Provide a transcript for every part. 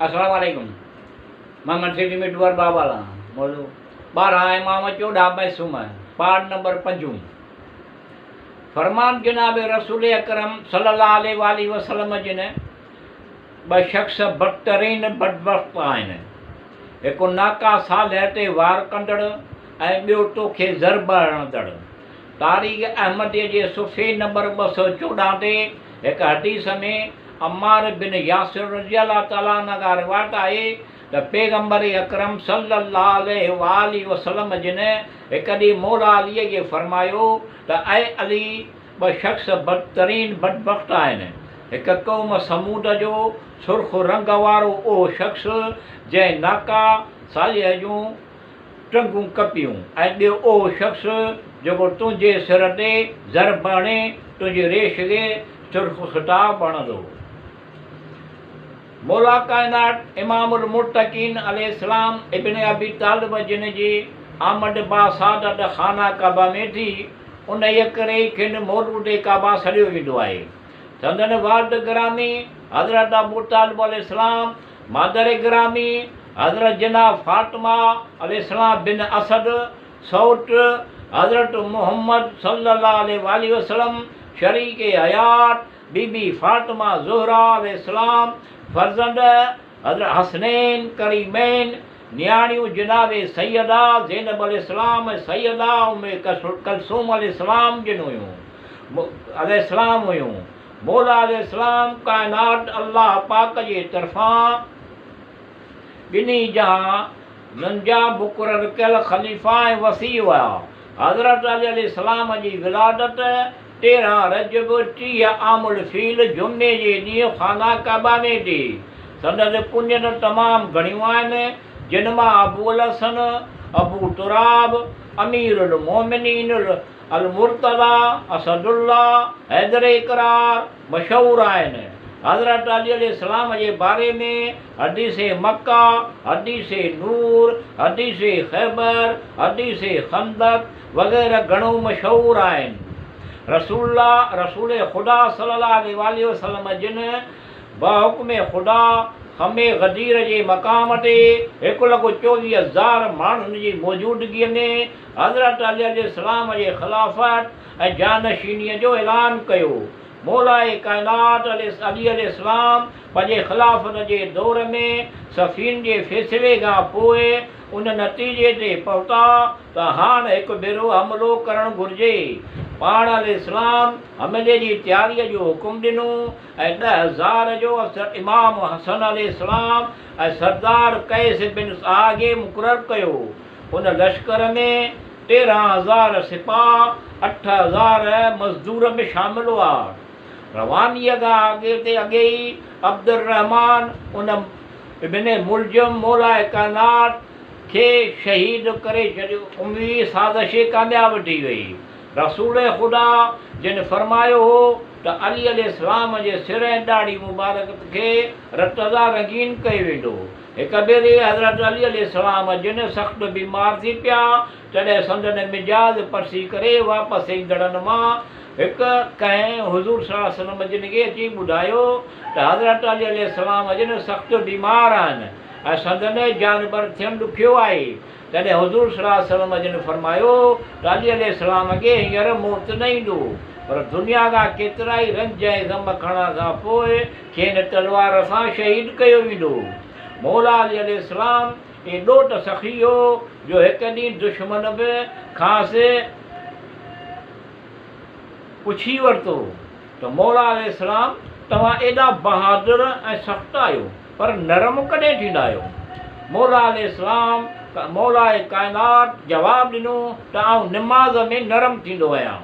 السلام عليڪم مان سٽي ۾ ٽوئر بابا موضوع 12 امام 14 معصوم پارٽ نمبر پنجون فرمان جناب رسول اڪرم صلي الله عليه واله وسلم جن ٻه شخص بدترين بدبخت آهن هڪ ناڪا صالح تي وار ڪندڙ ۽ ٻيو توکي ضرب هڻندڙ تاريخ احمديء جي صفحي نمبر 214 تي هڪ حديث ۾ عمار بن ياسر رضي الله تعالٰي عنه کان روايت آهي ته پيغمبر اڪرم صلّي الله عليه واٰله وسلّم جن هڪ ڏينهن مولا عليء کي فرمايو ته اي علي! ٻه شخص بدترين بدبخت آهن، هڪ قوم ثمود جو سرخ رنگ وارو اهو شخص جنهن ناقه صالح جون ٽنگون ڪپيون ۽ ٻيو اهو شخص جيڪو تنهنجي سر تي ضرب هڻي تنهنجي ريش کي سرخ خطاب هڻندو. مولا ڪائنات امام المتقين عليه السلام ابن ابي طالب جن جي آمد باسعادت خانه ڪعبه ۾ ٿي، انهيء ڪري ئي کين مولود ڪعبه سڏيو ويندو آهي. سندن والد گرامي حضرت ابو طالب عليه السلام مادر گرامي حضرت جناب فاطمه عليه السلام بن اسد، سئوٽ حضرت محمد صلي الله عليه واٰله وسلم، شريڪ حيات بي بي فاطمه زهره عليه السلام، فرزند حضرت حسنين ڪريمين، نياڻيون جناب سيده زينب عليه السلام ۽ سيده ام ڪلثوم عليه السلام جن هيون عليه السلام هيون. مولا عليه السلام ڪائنات الله پاڪ جي طرفان ٻنهي جهانن جا مقرر ڪيل خليفا ۽ وصي هيا. حضرت علي عليه السلام جي ولادت 13 رجب 30 عام الفيل جمعي جي ڏينهن خانه ڪعبه ۾ ٿي. سندس ڪنيت تمام گهڻيون آهن، جن مان ابو الحسن، ابو تراب، امير المومنين، المرتضيٰ، اسد الله، حيدر اقرار، مشهور آهن. حضرت علي عليه السلام جي باري ۾ حديث مڪه، حديث نور، حديث خيبر، حديث خندق وغيره گهڻو مشهور آهن. رسول الله رسول خدا صلي الله عليه واٰله وسلم جن بحڪم خدا خم غدير جي مقام تي هڪ لک 24 هزار ماڻهن جي موجودگيء ۾ حضرت علي عليه السلام جي خلافت ۽ جانشينيء جو اعلان ڪيو. مولاء ڪائنات علي عليه السلام پنهنجي خلافت جي دور ۾ صفين جي فيصلي کان پوء ان نتيجي تي پهتا ته هاڻ هڪ ڀيرو حملو ڪرڻ گهرجي. پاڻ عليه السلام حملي جي تياريء جو حڪم ڏنو ۽ 10,000 جو افسر امام حسن عليه السلام ۽ سردار قيس بن سعه کي مقرر ڪيو. ان لشڪر ۾ 13,000 سپاهه، 8,000 مزدور به شامل هئا. روانيء کان اڳتي اڳي ئي عبدالرحمان ان ابن ملجم مولاء ڪائنات کي شهيد ڪري ڇڏيو. اموي سازش ڪامياب ٿي وئي. رسول خدا جن فرمايو هو ته علي عليه السلام جي سر ۽ ڏاڙهي مبارڪ کي رت سان رنگين ڪيو ويندو. هڪ ڀيري حضرت علي عليه السلام جن سخت بيمار ٿي پيا، تڏهن سندن مزاج پرسي ڪري واپس ايندڙن مان هڪ ڪنهن حضور صلي الله عليه وسلم جن کي اچي ٻڌايو ته حضرت علي عليه السلام جن سخت بيمار آهن ۽ سندن جانبر ٿيڻ ڏکيو آهي. تڏهن حضور صلي الله عليه وسلم جن فرمايو ته علي عليه السلام کي هينئر موت نه ايندو، پر دنيا کان ڪيترائي رنج ۽ غم کڻڻ کان پوء کين تلوار سان شهيد ڪيو ويندو. مولا علي عليه السلام ايڏو ته سخي هو جو هڪ ڏينهن دشمن به کانئس پڇي ورتو ته مولا عليه السلام توهان ايڏا بهادر ۽ سخت آهيو پر نرم ڪڏهن ٿيندا آهيو؟ مولا عليه السلام مولاء ڪائنات جواب ڏنو ته آئون نماز ۾ نرم ٿيندو آهيان.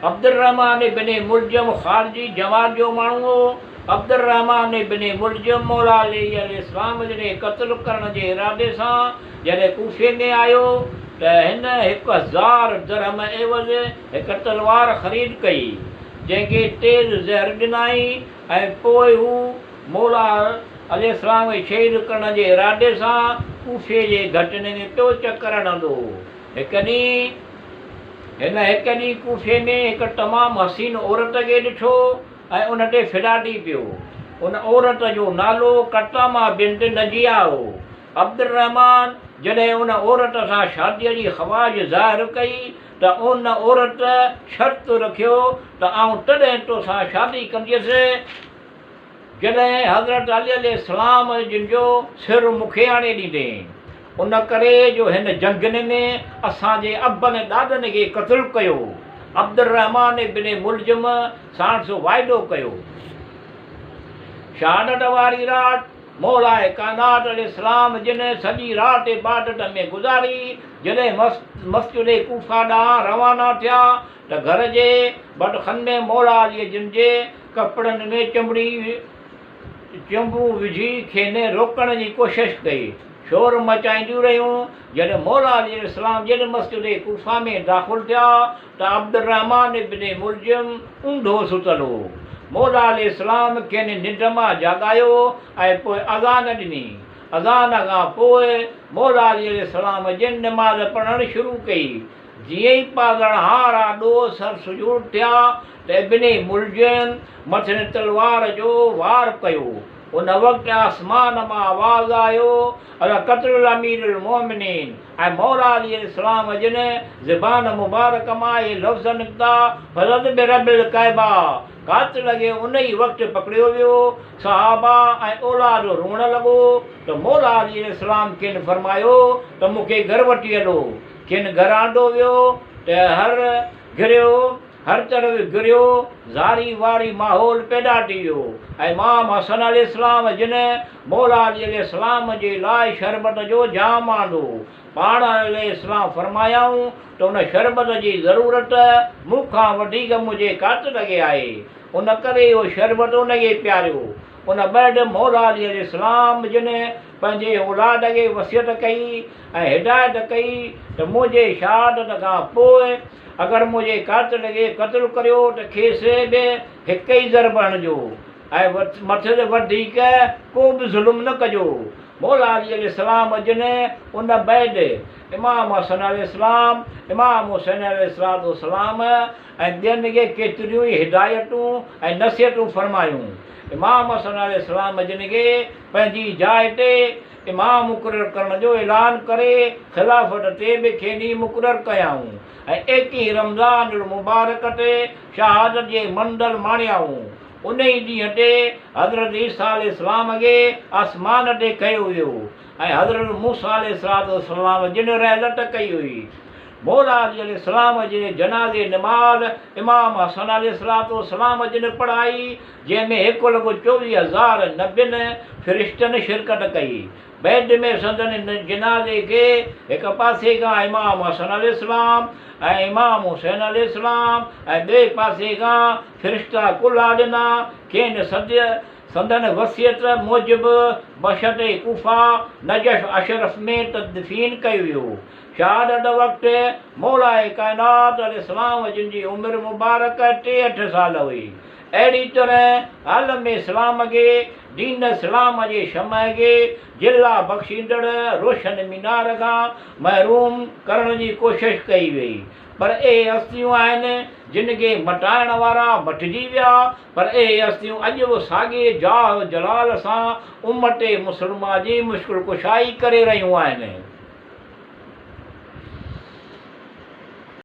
عبدالرحمان بن ملجم خارجي جماعت جو ماڻهو هو. عبدالرحمان بن ملجم مولا علي عليه السلام جن کي قتل ڪرڻ جي ارادي سان جڏهن ڪوفي ۾ آيو ته هن 1000 درهم عيوض هڪ تلوار خريد ڪئي، جنهن کي تيز زهر ڏنائين ۽ پوء هو مولا عليه السلام کي شهيد ڪرڻ جي ارادي سان ڪوفي جي گهٽين ۾ پيو چڪر هڻندو هو. هڪ ڏينهن هن هڪ ڏينهن ڪوفي ۾ هڪ تمام حسين عورت کي ڏٺو ۽ ان تي فدا ٿي پيو. ان عورت جو نالو قطامه بنت نجيه هو. عبدالرحمان جڏهن ان عورت سان شاديء جي خواهش ظاهر ڪئي ته ان عورت شرط رکيو ته آئون تڏهن توسان شادي ڪنديس جڏهن حضرت علي عليه السلام جن جو سر مون کي آڻي ڏيندين. ان ڪري جو هن جنگين ۾ اسان جي ابن ڏاڏن کي قتل ڪيو. عبدالرحمان بن ملجم ساڻس واعدو ڪيو. شهادت واري رات مولاء ڪائنات عليه السلام جن سڄي رات عبادت ۾ گذاري. جڏهن مسجد ڪوفه ڏانهن روانا ٿيا ته گهر جي بٽخن ۾ مولا علي جن جي ڪپڙن ۾ چنبڙي چنبون وجهي کين روڪڻ جي ڪوشش ڪئي. شور مچائينديون رهيون. جڏهن مولا علي عليه السلام جن مسجد ڪوفه ۾ داخل ٿيا ته عبدالرحمان ابن ملجم اونڌو ستل هو. مولا عليه السلام کين ننڊ مان جاڳايو ۽ پوء اذان ڏني. اذان کان پوء مولا علي عليه السلام جن نماز پڙهڻ شروع ڪئي. جيئن ئي پالڻهار آڏو سرسجود ٿيا ته ابن ملجم مٿن تلوار جو وار ڪيو. ان وقت آسمان مان آواز آيو، الا قتل الامير المومنين ۽ مولا علي عليه السلام جن زبان مبارڪ مان اهي لفظ نڪتا، فلذ برب الڪعبه قاتل کي ان ئي وقت پڪڙيو ويو. صحابه ۽ اولاد روئڻ لڳو ته مولا علي عليه السلام کين فرمايو ته مون کي گهر وٺي هلو. کين گهر آندو ويو ته هر گريو هر طرف گريو زاري واري ماحول پيدا ٿي ويو ۽ امام حسن عليه السلام جن مولا علي عليه السلام جي لاء شربت جو جام آندو. پاڻ عليه السلام فرمايائون ته ان شربت جي ضرورت مون کان وڌيڪ منهنجي قاتل کي آهي ان ڪري اهو شربت ان کي پياريو. ان بعد مولا علي عليه السلام جن پنهنجي اولاد کي وصيت ڪئي ۽ هدايت ڪئي ته منهنجي شهادت کان پوء اگر منهنجي قاتل کي قتل ڪريو ته کيس به هڪ ئي ضرب هڻجو ۽ مٿس وڌيڪ ڪو به ظلم نه ڪجو. مولا علي عليه السلام جن ان بعد امام حسن عليه السلام، امام حسين عليه الصلوة والسلام ۽ ٻين کي ڪيتريون ئي هدايتون ۽ نصيحتون فرمايون. امام حسن عليه السلام جن کي پنهنجي جاء تي امام مقرر ڪرڻ جو اعلان ڪري خلافت تي به کين ئي مقرر ڪيائون ۽ ايڪيهين رمضان المبارڪ تي شهادت جي منزل ماڻيائون. انهي ڏينهن تي حضرت عيسيٰ عليه السلام کي آسمان تي کنيو ويو ۽ حضرت موسيٰ عليه السلام جن رحلت ڪئي هئي. مولا علي عليه السلام جي جنازي نماز امام حسن عليه السلام جن پڙهائي، جنهن ۾ هڪ لک 24,000 نبين، فرشتن شرڪت ڪئي. بعد ۾ سندن جنازي کي هڪ پاسي کان امام حسن عليه السلام ۽ امام حسين عليه السلام ۽ ٻئي پاسي کان فرشتا ڪلها ڏنا، کين سندن وصيت موجب بهشت ڪوفه نجف اشرف ۾ تدفين ڪيو ويو. شهادت وقت مولاء ڪائنات عليه السلام جن جي عمر مبارڪ 63 سال هئي. اهڙي طرح عالم اسلام کي دين اسلام جي شمع کي جلا بخشيندڙ روشن مينار کان محروم ڪرڻ جي ڪوشش ڪئي ويئي پر اهي هستيون آهن جن کي مٽائڻ وارا مٽجي ويا پر اهي هستيون اڄ به ساڳئي جاه و جلال سان امت مسلمه جي مشڪل ڪشائي ڪري رهيون آهن.